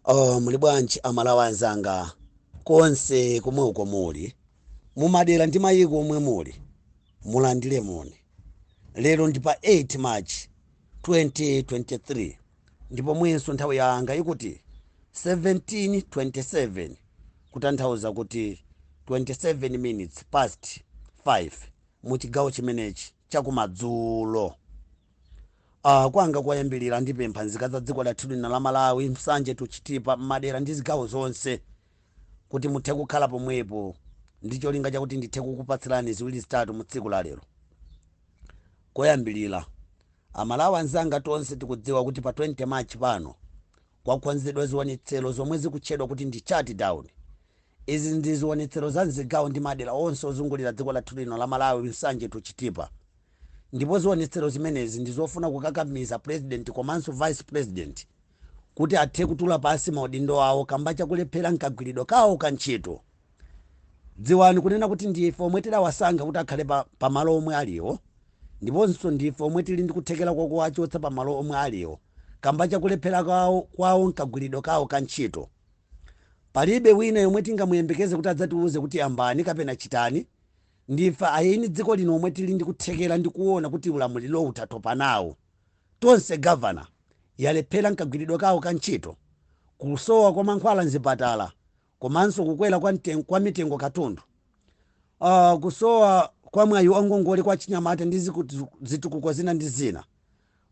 Oh, muli bwanji Amalawi anzanga konse komwe uko muli, mumadera ndi mayiko omwe muli, mulandire moni. Lero ndi pa 8 March 2023 ndipo mwenso nthawi yanga ikuti 17:27, kutanthauza kuti 27 minutes past 5 mu chigawo chimenechi chakumadzulo. Kwanga koyambirira, ndipempha nzika za dziko lathu lino la Malawi, Nsanje to Chitipa, m'madera ndi zigawo zonse, kuti muthe kukhala pomwepo ndi cholinga chakuti ndithe kukupatsirani ziwiri zitatu mu tsiku la lero. Koyambirira, Amalawi anzanga, tonse tikudziwa kuti pa 20 March pano kwakonzedwa ziwonetsero zomwe zikutchedwa kuti ndi shutdown. Izi ndi ziwonetsero za mzigawo ndi madera onse ozungulira dziko lathu lino la Malawi, Nsanje to Chitipa, ndipo ziwonetsero zimenezi ndi zofuna kukakamiza president komanso vice president kuti athe kutula pansi maudindo awo kamba chakulephera nkagwiridwe kawo ka ntchito. Dziwani kunena kuti ndife omwe tidawasankha kuti akhale pamalo omwe aliwo, ndiponso ndife omwe tili ndi kuthekera kwakuwachotsa pamalo omwe aliwo kamba chakulephera kwawo nkagwiridwe kawo ka ntchito. Palibe wina yomwe tingamuyembekeze kuti adzatiuze kuti yambani kapena chitani. Ndife eni dziko lino omwe tili ndi kuthekera ndi kuona kuti ulamuliro utatopa nawo tonse. Gavana yalephera nkagwiridwe kawo ka ntchito, kusowa kwa mankhwala mzipatala komanso kukwera kwa mitengo katundu, kusowa kwa mwayi wa ngongole kwa chinyamata ndi zitukuko zina ndi zina.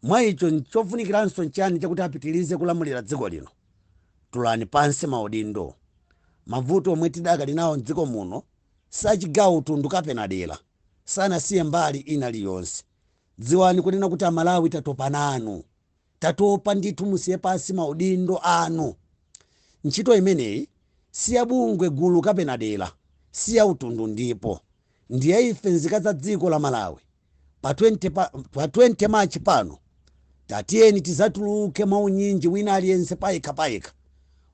Mwa icho, chofunikiranso nchani chakuti apitirize kulamulira dziko lino? Tulani pansi maudindo. Mavuto omwe tidakali nawo mdziko muno sachigawo, tundu kapena dera, sanasiye mbali ina liyonse. Dziwani kunena kuti Amalawi tatopa nanu, tatopa ndithu. Musiye pansi maudindo anu. Ntchito imeneyi siya bungwe, gulu kapena dera, siya utundu, ndipo ndiye ife nzika za dziko la Malawi. Pa 20 March pano, tatiyeni tizatuluke mwaunyinji, wina aliyense payekha payekha,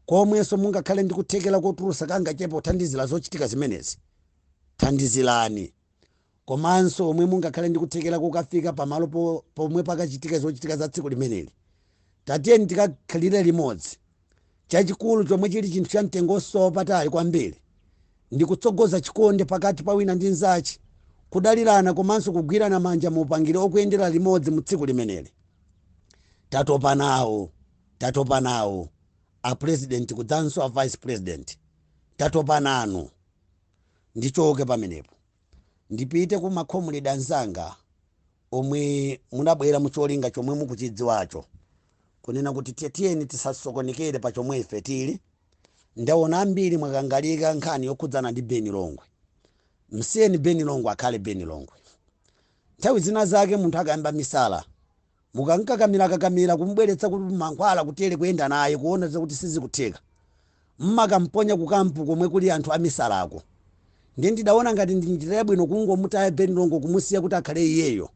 komwenso mungakhale ndi kuthekera kotulusa kangachepe kuthandizira zochitika zimenezi, thandizirani. Komanso omwe mungakhale ndi kuthekera kokafika pamalo pomwe pakachitika zochitika za tsiku limeneli, tatiyeni tikakhalire limodzi. Chachikulu chomwe chili chinthu cha mtengo wapatali kwambiri ndi kutsogoza chikondi pakati pa wina ndi mnzache, kudalirana komanso kugwirana manja mu upangiri okuyendera limodzi mu tsiku limeneli. Tatopa nawo, tatopa nawo a president kudzanso a vice president, tatopa nanu. Ndichoke pamenepo ndipite ku makhomulidwe anzanga omwe munabwera mucholinga chomwe mukuchidziwacho, kunena kuti tiyeni tisasokonekere pa chomwe ife tili. Ndaona ambiri mwakangalika nkhani yokhudzana ndi Beni Longwe. Msiyeni Beni Longwe akhale Beni Longwe. Nthawi zina zake munthu akayamba misala, mukankakamirakakamira kumubweretsa kuti mankhwala kutere kuyenda naye, kuona zakuti sizikutheka, mmakamponya kukampu komwe kuli anthu amisalako. Ndiye ndidaona ngati ndi njira yabwino kungomutaya Beni Longwe, kumusiya kuti akhale iyeyo,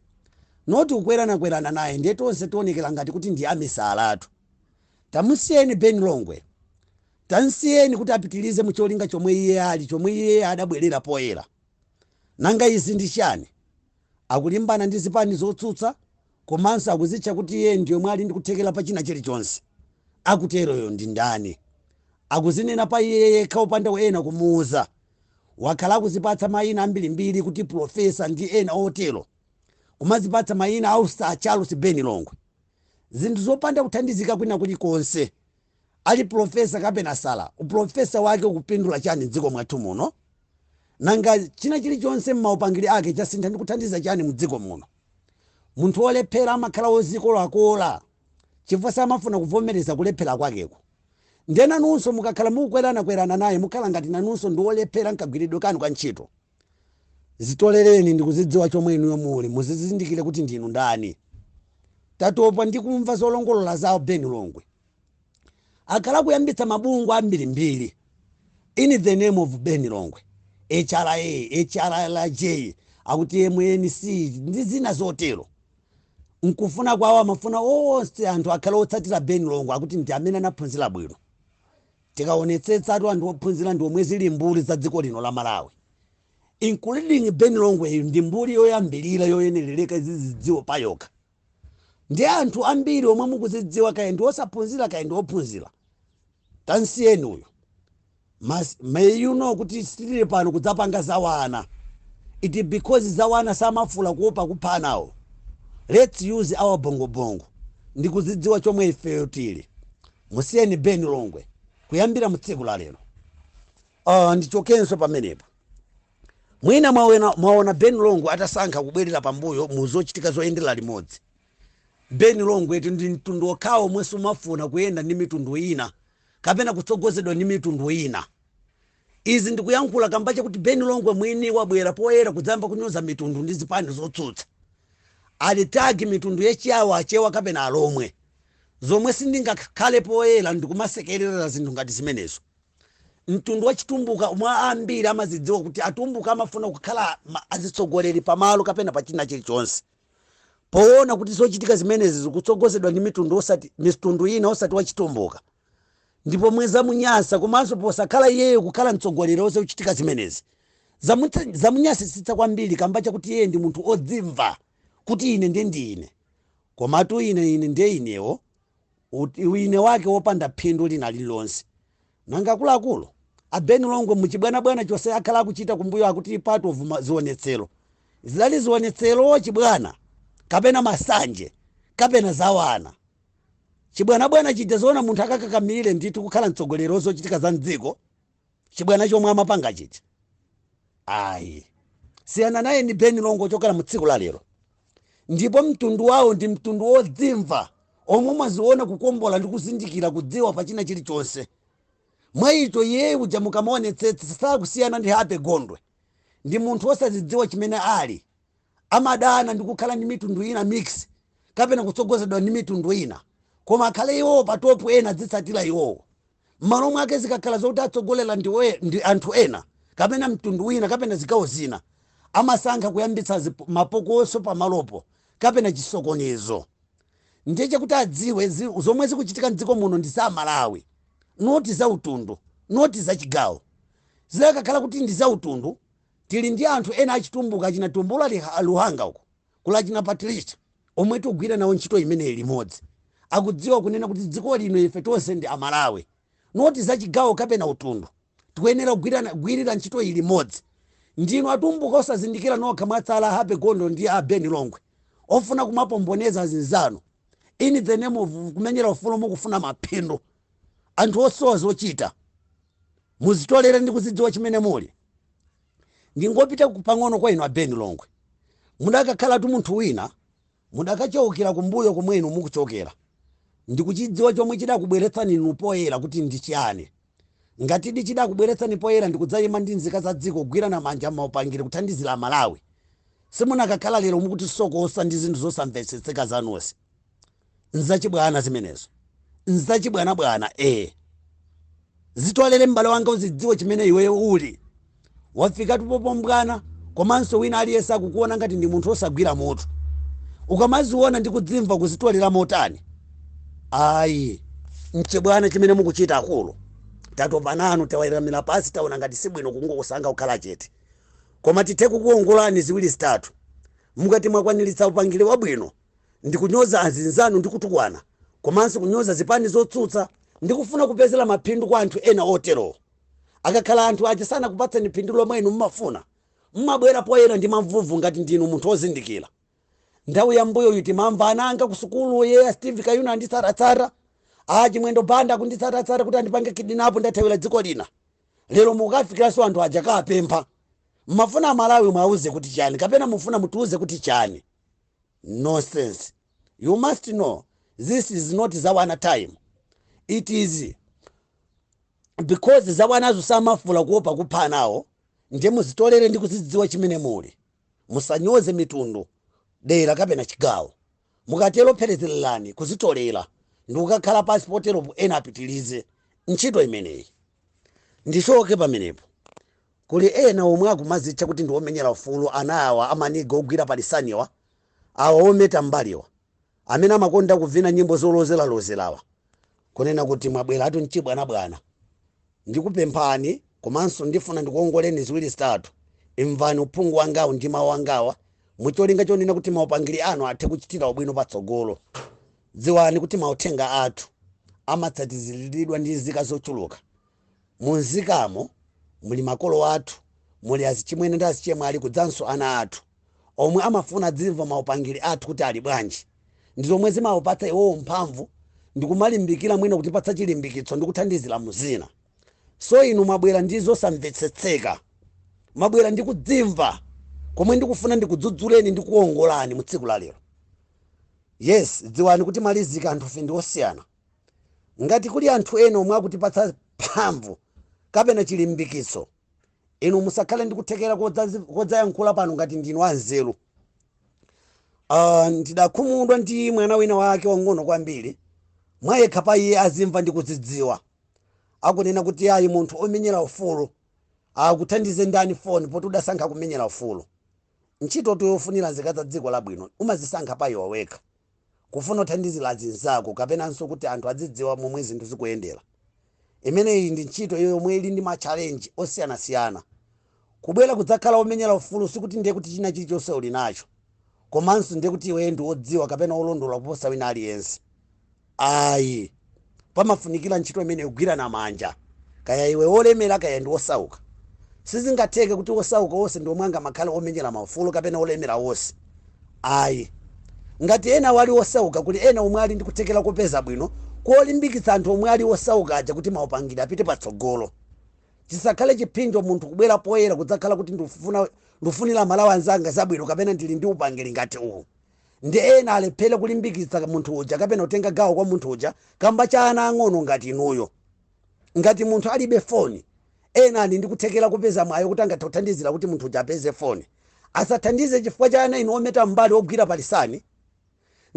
not kukweranakwerana naye. Ndiye tonse tionekera ngati kuti ndi amisalatu. Tamusiyeni Beni Longwe, tansiyeni kuti apitirize mucholinga chomwe iye ali, chomwe iye adabwerera poyera. Nanga izi ndi chani? Akulimbana ndi zipani zotsutsa komanso akuzitcha kuti iye ndi yomwe ali ndi kuthekera pa china chilichonse. Akuteroyo ndi ndani? Akuzinena pa iye yekha opanda ena kumuuza. Wakhala akuzipatsa mayina ambirimbiri kuti professor ndi ena otero, kumazipatsa mayina au Sir Charles Ben Longwe, zinthu zopanda kuthandizika kwina kulikonse. Ali professor kapena sir, uprofessor wake ukupindula chani mdziko mwathu muno? Nanga china chilichonse m'maupangiri ake chasintha ndi kuthandiza chani mdziko muno? Munthu wolephera amakhala wozikolakola chifukwa samafuna kuvomereza kulephera kwakeko. Ndiye nanunso mukakhala mukukweranakwerana naye, mukhala ngati nanunso ndi wolephera nkagwiridwe kanu ka ntchito. Zitolereni ndi kuzidziwa chomwe inuyo muli, muzizindikire kuti ndinu ndani. Tatopa ndi kumva zolongolola zawo. Ben Longwe akhala kuyambitsa mabungwe ambirimbiri in the name of Ben Longwe, HRA, HRLJ, akuti MNC ndi zina zotero. Nkufuna kwawo amafuna onse anthu akhale otsatira Ben Longwe, akuti ndi amene anaphunzira bwino. Tikaonetsetsatu, anthu ophunzira ndi omwe zili mbuli za dziko lino la Malawi, including Ben Longwe. Ndi mbuli yoyambirira yoyenerereka izizidziwo payokha. Ndi anthu ambiri omwe mukuzidziwa, kaya ndi osaphunzira kaya ndi ophunzira. Tansiyeni uyu. May you know kuti sitili pano kudzapanga zawana. It because zawana samafula kuopa kupha nawo. Let's use our bongobongo ndikuzidziwa chomwe ifeyo tili. Musiyeni Ben Longwe kuyambira mu tsiku la lero. Ndichokenso pamenepo. Mwina mwaona Ben Longwe atasankha kubwerera pambuyo mu zochitika zoyendera limodzi. Ben Longwe ndi mtundu okhawo omwe sumafuna kuyenda ndi mitundu ina kapena kutsogozedwa ndi mitundu ina. Izi ndikuyankhula kamba chakuti Ben Longwe mwini wabwera poyera kudzamba kunyoza mitundu ndi zipani zotsutsa. Alitagi mitundu yechiyawo, Achewa kapena Alomwe, zomwe sindingakhale poyera ndikumasekerera zinthu ngati zimenezo. Mtundu wa Chitumbuka mwa ambiri amazidziwa kuti Atumbuka amafuna kukhala azitsogoleri pamalo kapena pa china chilichonse. Poona kuti zochitika zimenezi zikutsogozedwa ndi mitundu osati mitundu ina osati wachitumbuka, ndipo mwe zamunyasa, komanso posakhala iyeyo kukhala mtsogoleri ozochitika zimenezi zamunyasitsitsa kwambiri, kamba chakuti iye ndi munthu odzimva kuti ine ndiye ndine. Komatu ine ndiye inewo, uine wake wopanda phindu lina lililonse. Nanga akuluakulu a Ben Longwe, muchibwanabwana chonse akhala akuchita kumbuyo, akuti part of zionetsero, zidali zionetsero chibwana kapena masanje kapena zawana? Chibwanabwana chija zoona munthu akakakamire ndithu kukhala mtsogoleri wozochitika za mdziko? Chibwana chomwe amapanga chija, ayi, siyana naye ni Ben Longwe chokera mu tsiku la lero. Ndipo mtundu wawo ndi mtundu wodzimva omwe umaziona kukombola ndi kuzindikira kudziwa pa china chilichonse. Mwa icho iye uja mukamaonetsetsa sakusiyana ndi Happy Gondwe, ndi munthu wosazidziwa chimene ali. Amadana ndi kukhala ndi mitundu ina mix kapena kutsogozedwa ndi mitundu ina, koma akhale iwowo pa top, ena adzitsatira iwowo. M'malo mwake zikakhala zokuti atsogolera ndi anthu ena kapena mtundu wina kapena zigawo zina, amasankha kuyambitsa mapokoso pamalopo kapena chisokonezo. Ndiye chakuti adziwe zomwe zikuchitika mdziko muno ndi za Malawi, not za utundu, not za chigawo. Zidakakhala kuti ndi za utundu, tili ndi anthu ena achitumbuka, achina Tumbula Luhanga uko kula, achina Patricia, omwe tikugwira nawo ntchito imeneyi limodzi, akudziwa kunena kuti dziko lino ife tonse ndi Amalawi, not za chigawo kapena utundu. Tikuyenera kugwirira ntchito iyi limodzi. Ndinu Atumbuka osazindikira nokha mwatsala, Happy Gondwe ndi a Ben Longwe, ofuna kumapomboneza zinzanu in the name of kumenyera ufulu, mukufuna maphindu. Anthu osowa zochita, muzitolere ndi kuzidziwa chimene muli. Ndingopita pang'ono kwa inu a Ben Longwe. Mudakakhalatu munthu wina, mudakachokera kumbuyo komwe inu mukuchokera ndikuchidziwa chomwe chidakubweretsani inu poyera kuti ndi chiyani. Ngatidi chidakubweretsani poyera ndikudzayima ndi nzika za dziko kugwirana manja maupangiri kuthandizira Amalawi, simunakakhala lero mukutisokosa ndi zinthu zosamvetsetseka zanonse. Nzachibwana zimenezo, nzachibwanabwana. E, zitolere m'bale wanga, uzidziwe chimene iweyo uli. Wafikatu popombwana, komanso wina aliyense akukuona ngati ndi munthu osagwira mutu. Ukamaziona ndi kudzimva kuzitolera motani? Ayi, mchibwana chimene mukuchita akulu, tatopa nanu. Taweramira pasi, taona ngati sibwino kungokusanga kukhala chete, koma tithe kukuwongolani ziwiri zitatu. Mukati mwakwaniritsa upangiri wabwino ndi kunyoza azinzanu ndi kutukwana komanso kunyoza zipani zotsutsa ndi kufuna kupezera maphindu kwa anthu ena oterowo, akakhala anthu aja sanakupatseni phindu lomwe inu mmafuna, mmabwera poyera ndi mamvuvu ngati ndinu munthu wozindikira. Nthawi yambuyo timamva ana anga ku sukulu ye, Steve Kayuna anditsatatsata, a Chimwendo Banda akunditsatatsata kuti andipange kidnap, ndathawira dziko lina. Lero mukafikiranso anthu aja kapempha. Mmafuna Amalawi mwauze kuti chani kapena mufuna mutiuze kuti chani? Nonsense. You must know this is not zawana time. It is because zawanazo samafula kuopa kupha nawo. Ndiye muzitolere ndi kuzidziwa chimene muli. Musanyoze mitundu, dera kapena chigawo. Mukatero pherezererani kuzitolera ndi kukakhala pasi poteropo, ena apitirize ntchito imeneyi. Ndichoke pamenepo. Kuli ena omwe akumazitcha kuti ndi omenyera ufulu, ana awa amaniga ogwira palisaniwa, awa ometa mbaliwa, amene amakonda kuvina nyimbo zolozeralozerawa, kunena kuti mwabweratu mchibwanabwana. Ndikupemphani komanso ndifuna ndikuongoleni ziwiri zitatu. Imvani uphungu wangawu ndi mawu angawa mucholinga chonena kuti maupangiri anu athe kuchitira ubwino patsogolo. Dziwani kuti mauthenga athu Amatsatiziridwa ndi nzika zochuluka. Mu nzikamo muli makolo athu, muli azichimwene ndi azichemwali, kudzanso ana athu omwe amafuna adzimva maupangiri athu kuti ali bwanji, ndi zomwe zimawapatsa iwowo mphamvu ndikumalimbikira mwina kutipatsa chilimbikitso ndi kuthandizira muzina. So inu mwabwera ndi zosamvetsetseka, mwabwera ndi kudzimva komwe ndikufuna ndikudzudzuleni ndi kuwongolani mu tsiku la lero. Yes, dziwani kuti malizika anthufe ndi osiyana. Ngati kuli anthu ena omwe akutipatsa mphamvu kapena chilimbikitso, inu musakhale ndi kuthekera kodzayankhula pano ngati ndinu anzeru. Ndidakhumudwa ndi mwana wina wake wang'ono kwambiri, mwayekha pa iye azimva ndi kuzidziwa, akunena kuti ayi, munthu omenyera ufulu akuthandize ndani foni poti udasankha kumenyera ufulu? Ntchito yofunira nzika za dziko labwino umazisankha pa iwe wekha, kufuna kuthandizira azinzako kapenanso kuti anthu azidziwa momwe zinthu zikuyendera. Imeneyi ndi ntchito yomwe ili ndi ma challenge osiyanasiyana. Kubwera kudzakhala omenyera ufulu sikuti ndiye kuti china chilichonse uli nacho, komanso ndiye kuti iwe ndi wodziwa kapena wolondola kuposa wina aliyense, ayi. Pamafunikira ntchito imene kugwirana manja, kaya iwe wolemera kaya ndi wosauka. Sizingatheke kuti wosauka wonse ndi omwe angamakhale omenyera maufulu kapena olemera wonse, ayi. Ngati ena wali osauka, kuli ena omwe ali ndi kuthekera kopeza bwino kolimbikitsa anthu omwe ali osauka aja kuti maupangiri apite patsogolo. Chisakhale chiphinjo munthu kubwera poyera kudzakhala kuti ndikufunira Malawi anzanga zabwino kapena ndili ndi upangiri ngati uwu, ndi ena alephere kulimbikitsa munthu uja kapena kutenga gawo kwa munthu uja kamba cha ana ang'ono ngati inuyo. Ngati munthu alibe foni, ena ali ndi kuthekera kupeza mwayi kuti angathe kuthandizira kuti munthu uja apeze foni, asathandize chifukwa cha ana inu ometa mbali ogwira palisani.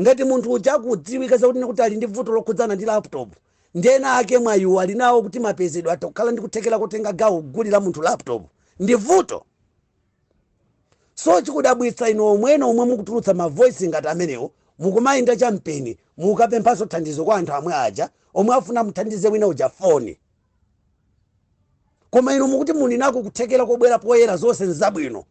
Ngati munthu uja akudziwika zakuti kuti ali ndi vuto lokhudzana ndi laptop, ndi ena ake mwayiwo ali nawo kuti mapezedwe atha kukhala ndi kuthekera kutenga gawo kugulira munthu laptop, ndi vuto? So chikudabwitsa, inu omwene omwe mukutulutsa ma voice ngati amenewo, mukumayenda champeni mukapemphanso thandizo kwa anthu amwe aja omwe afuna muthandize wina uja foni, koma inu mukuti muli nako kuthekera kobwera poyera, zonse nzabwino,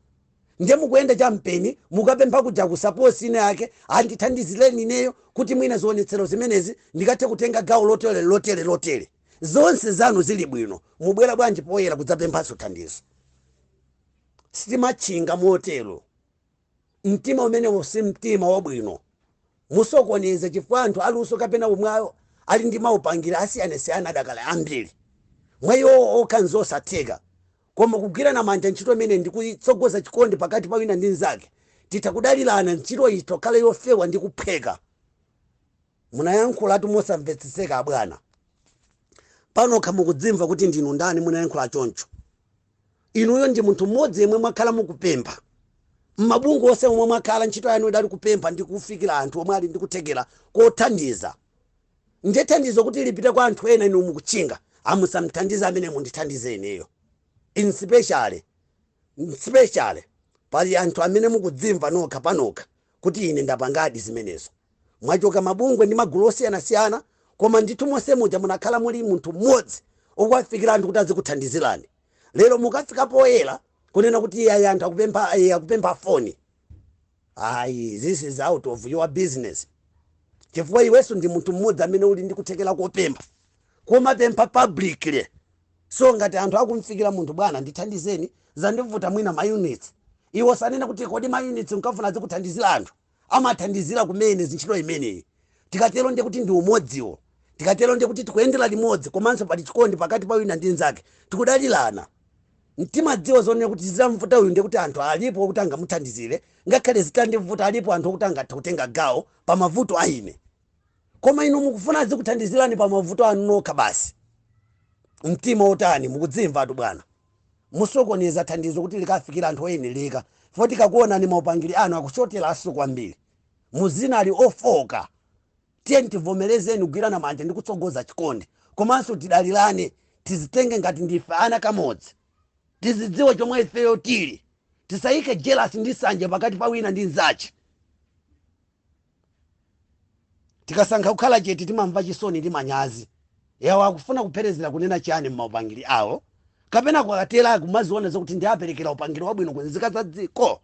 ndiye mukuyenda champeni mukapempha kuja ku support ina yake, andithandizireni ineyo kuti mwina zionetsero zimenezi ndikathe kutenga gawo lotere lotere lotere. Zonse zanu zili bwino, mubwera bwanji poyera kudzapemphanso thandizo? Sitimatchinga motero. Mtima umenewo si mtima wabwino, musokoneza, chifukwa anthu aluso kapena omwe ali ndi maupangiri asiyanasiyana adakale ambiri. Mwa iwo okha nzosatheka, koma kugwirana manja ntchito imene ndikutsogoza chikondi pakati pa wina ndi mnzake, titha kudalirana, ntchito iyi tokhale yofewa ndi kuphweka. Munayankhulatu mosamvetsetseka, abwana. Panokha mukudzimva kuti ndinu ndani munayankhula choncho? Inuyo ndi munthu mmodzi yemwe mwakhala mukupempha m'mabungwe onse omwe mwakhala. Ntchito yanu idali kupempha ndi kufikira anthu omwe ali ndi kuthekera kothandiza. Ndiye thandizo kuti lipite kwa anthu ena, inu mukutchinga, amusamthandize amene, mundithandize ineyo. In specially pali anthu amene mukudzimva nokha panokha kuti ine ndapangadi zimenezo. Mwachoka mabungwe ndi magulu osiyanasiyana, koma ndithu monse muja munakhala muli munthu mmodzi okuwafikira anthu kuti azikuthandizirani. Lero mukafika poyera kunena kuti iyayi, anthu akupempha, akupempha foni, ayi, this is out of your business, chifukwa iwenso ndi munthu mmodzi amene uli ndi kuthekera kopempha, komapempha publicly. So ngati anthu akumfikira munthu, "Bwana, ndithandizeni, zandivuta mwina ma units," iwo sanena kuti, "Kodi ma units nkafuna azikuthandizira?" Anthu amathandizira kumene zintchito imeneyi. Tikatero ndiye kuti ndi umodziwo, tikatero ndiye kuti tikuyendera limodzi, komanso pali chikondi pakati pa wina ndi nzake, tikudalirana. Timadziwa zonena kuti zidamvuta uyu, ndiye kuti anthu alipo okuti angamuthandizire, ngakhale zitandivuta alipo anthu okuti angathe kutenga gawo pa mavuto a ine. Koma inu mukufuna azikuthandizirani pa mavuto anu nokha basi. Mtima otani? Mukudzimva tu, bwana. Musokoneza thandizo kuti likafikira anthu oyenereka, fo tikakuonani maupangiri anu akuchoteranso kwambiri, muzina ali ofoka. Tiye tivomerezeni kugwirana manja ndi kutsogoza chikondi, komanso tidalirane, tizitenge ngati ndife ana kamodzi, tizidziwe chomwe ifeyo tili, tisayike jealous ndi sanje pakati pa wina ndi nzache. Tikasankha kukhala chete, timamva chisoni ndi manyazi. Yawo akufuna kupherezera kunena chani m'maupangiri awo, kapena kwakatera akumaziona zakuti ndi aperekera upangiri wabwino ku nzika za dziko?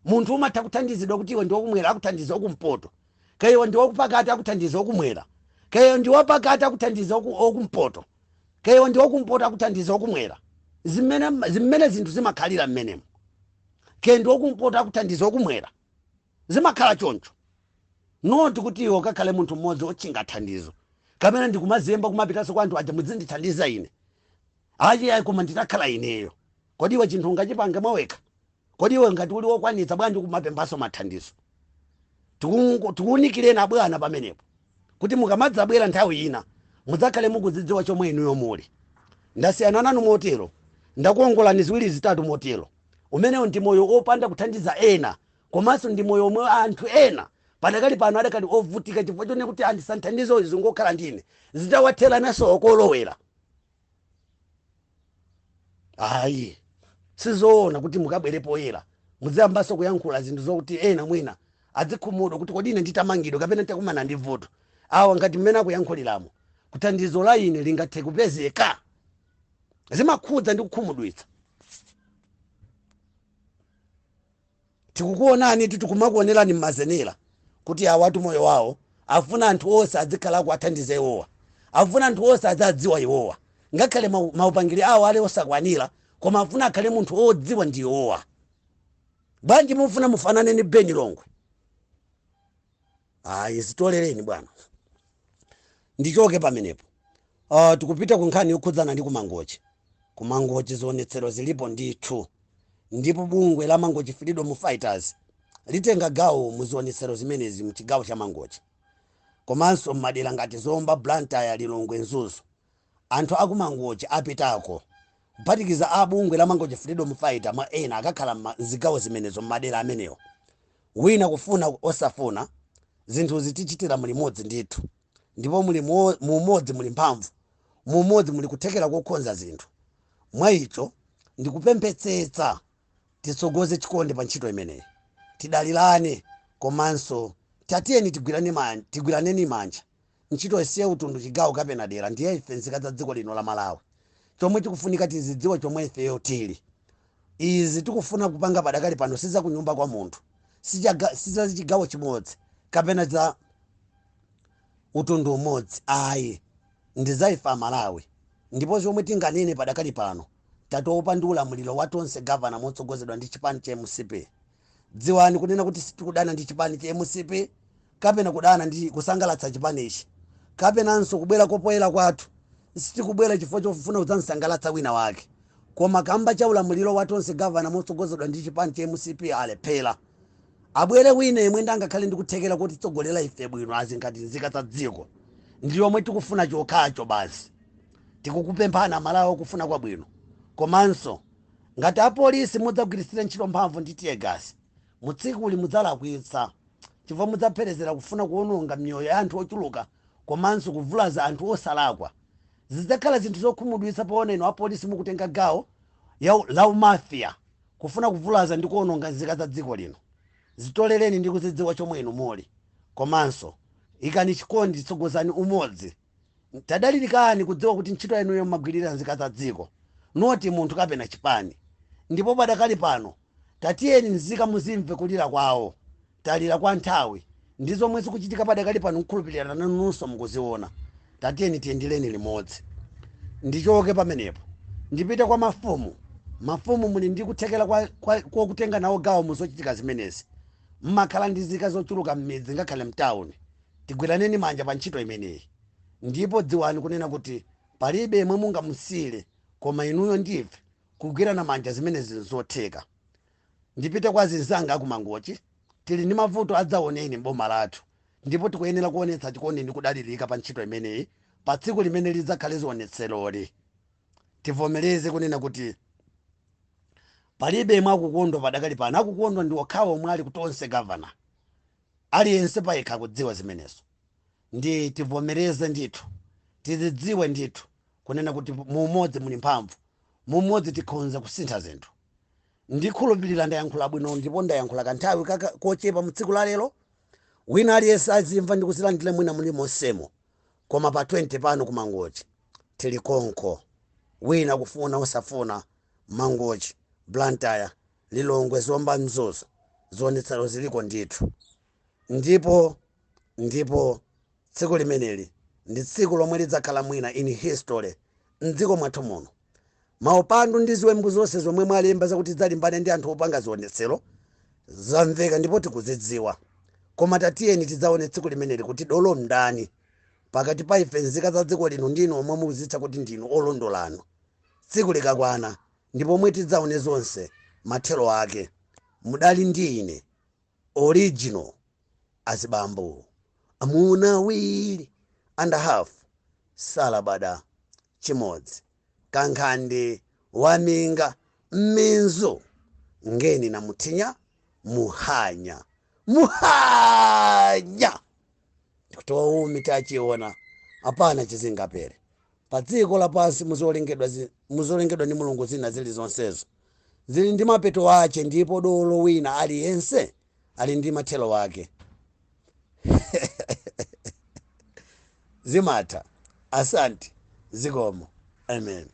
Munthu umatha kuthandizidwa kuti iwe ndi wakumwera, akuthandiza wakumpoto, kaya iwe ndi wakupakati, akuthandiza wakumwera. Keyo ndi wapakati akuthandiza okumpoto, keyo ndi wakumpoto akuthandiza okumwera. Zimene zinthu zimakhalira mmenemo, keyo ndi wakumpoto akuthandiza okumwera, zimakhala choncho. Not kuti iwe ukakhale munthu mmodzi otchinga thandizo kapena ndikumazemba kumapitanso kwa anthu aja, "Muzindithandiza ine." Ayi, ayi, koma nditakhala ineyo. Kodi iwe chinthu ungachipange mwawekha? Kodi iwe ngati uli wokwanitsa, bwanji kumapemphanso mathandizo? Tikuwunikireni abwana pamenepo kuti mukamadzabwera nthawi ina mudzakhale mukudzidziwa chomwe inuyo muli. Ndasiyana nanu motero, ndakuongolani ziwiri zitatu motero. Umenewo ndi moyo opanda kuthandiza ena, komanso ndi moyo omwe anthu ena padakali pano adakali ovutika chifukwa chone kuti andisanthandizo zingokhala ndine, zitawathera naso okolowera. Ayi, sizoona kuti mukabwere poyera muziyambanso kuyankhula zinthu zokuti ena mwina adzikhumudwa kuti, "Kodi ine nditamangidwa kapena nditakumana ndi vuto, awa ngati mmene akuyankhuliramo, kuthandizo la ine lingathe kupezeka?" Zimakhudza ndi kukhumudwitsa. Tikukuonani, tikumakuonerani mmazenera kuti awatu moyo wawo afuna anthu onse adzikhalako athandize iwowa, afuna anthu onse adzadziwa iwowa, ngakhale maupangiri awo ali osakwanira, koma afuna akhale munthu odziwa ndi iwowa. Bwanji mufuna mufanane ni Beni Longwe? Ayi, zitolereni bwana. Ndichoke pamenepo. Tikupita ku nkhani yokhudzana ndi kumangochi. Kumangochi zionetsero zilipo ndithu, ndipo bungwe la Mangochi Freedom Fighters litenga gawo mu zionetsero zimenezi mchigawo cha Mangochi komanso m'madera ngati Zomba, Blantyre, Lilongwe, Mzuzu. Anthu akumangochi apitako, kuphatikiza a bungwe la Mangochi Freedom Fighter mwa ena, akakhala mzigawo zimenezo, m'madera amenewo. Wina kufuna osafuna, zinthu zitichitira mulimodzi ndithu, ndipo muli mumodzi muli mphamvu, mumodzi muli kuthekera kokonza zinthu. Mwa icho ndikupemphetsetsa titsogoze chikondi pa ntchito imeneyi, tidalirane, komanso tatiyeni tigwiraneni manja. Ntchito isiye utundu, chigawo kapena dera. Ndiye ife nzika za dziko lino la Malawi, chomwe tikufunika tizidziwe chomwe ifeyo tili. Izi tikufuna kupanga padakali pano siza kunyumba kwa munthu, siza chigawo chimodzi kapena za utundu umodzi, ayi, ndi za ife Amalawi. Ndipo zomwe tinganene padakali pano, tatopa ndi ulamuliro wa Tonse Gavana motsogozedwa ndi chipani cha MCP. Dziwani kunena kuti sitikudana ndi chipani cha MCP kapena kudana ndi kusangalatsa chipanichi, kapenanso kubwera kopoyera kwathu sitikubwera chifukwa chofuna kudzamsangalatsa wina wake, koma kamba cha ulamuliro wa Tonse Gavana motsogozedwa ndi chipani cha MCP alephera. Abwere wina yemwe ndangakhale ndikuthekera kuti tsogolera ife bwino azingati nzika za dziko. Ndi yomwe tikufuna chokhacho basi. Tikukupemphana Amalawi kufuna kwabwino, komanso ngati apolisi mudzagwiritsire ntchito mphamvu ndi tear gas mutsikuli, mudzalakwitsa chifukwa mudzapherezera kufuna kuwononga miyoyo ya anthu ochuluka komanso kuvulaza anthu osalakwa. Zidzakhala zinthu zokhumudwitsa poona inu apolisi mukutenga gawo la umafia kufuna kuvulaza ndi kuwononga nzika za dziko lino. Zitolereni ndi kuzidziwa chomwe inu muli, komanso ikani chikondi, tsogozani umodzi. Tadalirikani kudziwa kuti ntchito yanuyo mmagwirira nzika za dziko, not munthu kapena chipani. Ndipo padakali pano tatiyeni nzika muzimve kulira kwawo. Talira kwa nthawi ndi zomwe zikuchitika padakali pano, nkhulupirira nanunso mukuziona. Tatiyeni tiyendereni limodzi. Ndichoke pamenepo ndipite kwa mafumu. Mafumu muli ndi kuthekera kokutenga nawo gawo muzochitika zimenezi. Mmakhala ndi nzika zochuluka m'midzi ngakhale mtawuni. Tigwiraneni manja pa ntchito imeneyi, ndipo dziwani kunena kuti palibe yemwe mungamusile koma inuyo ndife kugwirana manja, zimenezi nzotheka. Ndipite kwa zinzanga akumangochi. Tili ndi mavuto adzaoneni m'boma lathu, ndipo tikuyenera kuonetsa chikondi ndi kudalirika pa ntchito imeneyi. Pa tsiku limene lidzakhale zionetseroli, tivomereze kunena kuti palibe yemwe akukondwa padakali pano. Akukondwa ndi okhawo omwe ali kutonse gavana. Aliyense payekha akudziwa zimenezo. Ndi tivomereze ndithu, tizidziwe ndithu kunena kuti mumodzi muli mphamvu, mumodzi tikhonza kusintha zinthu. Ndikhulupirira ndayankhula bwino, ndipo ndayankhula kanthawi kochepa mu tsiku la lero. Wina aliyense azimva ndi kuzilandira mwina muli monsemo, koma pa 20 pano kumangochi tili konko, wina kufuna osafuna. Mangochi, Blantyre, Lilongwe, Zomba, Mzuzu, zionetsero ziliko ndithu, ndipo tsiku limeneli Ndi tsiku lomwe lidzakhala mwina in history mdziko mwathu muno. Maupandu ndi ziwembu zonse zomwe mwalemba zakuti tidzalimbane ndi anthu opanga zionetsero zamveka ndipo tikuzidziwa. Koma tatiyeni tidzaone tsiku limeneli kuti dolo ndani pakati pa ife nzika za dziko lino ndinu omwe mukuzitcha kuti ndinu olondolanu. Tsiku likakwana ndi pomwe tidzaone zonse mathero ake. Mudali ndi ine original azibambo amuna awiri and a half salabada chimodzi kankhande waminga mminzu ngeni na muthinya muhanya muhanya ndikuti waumi tachiona apana chizingapere pa dziko lapansi. Muzolengedwa ndi Mulungu zina zilizonsezo zili ndi mapeto ache, ndipo dolo wina aliyense ali ndi mathelo ake. Zimatha. Asante, zikomo, amen.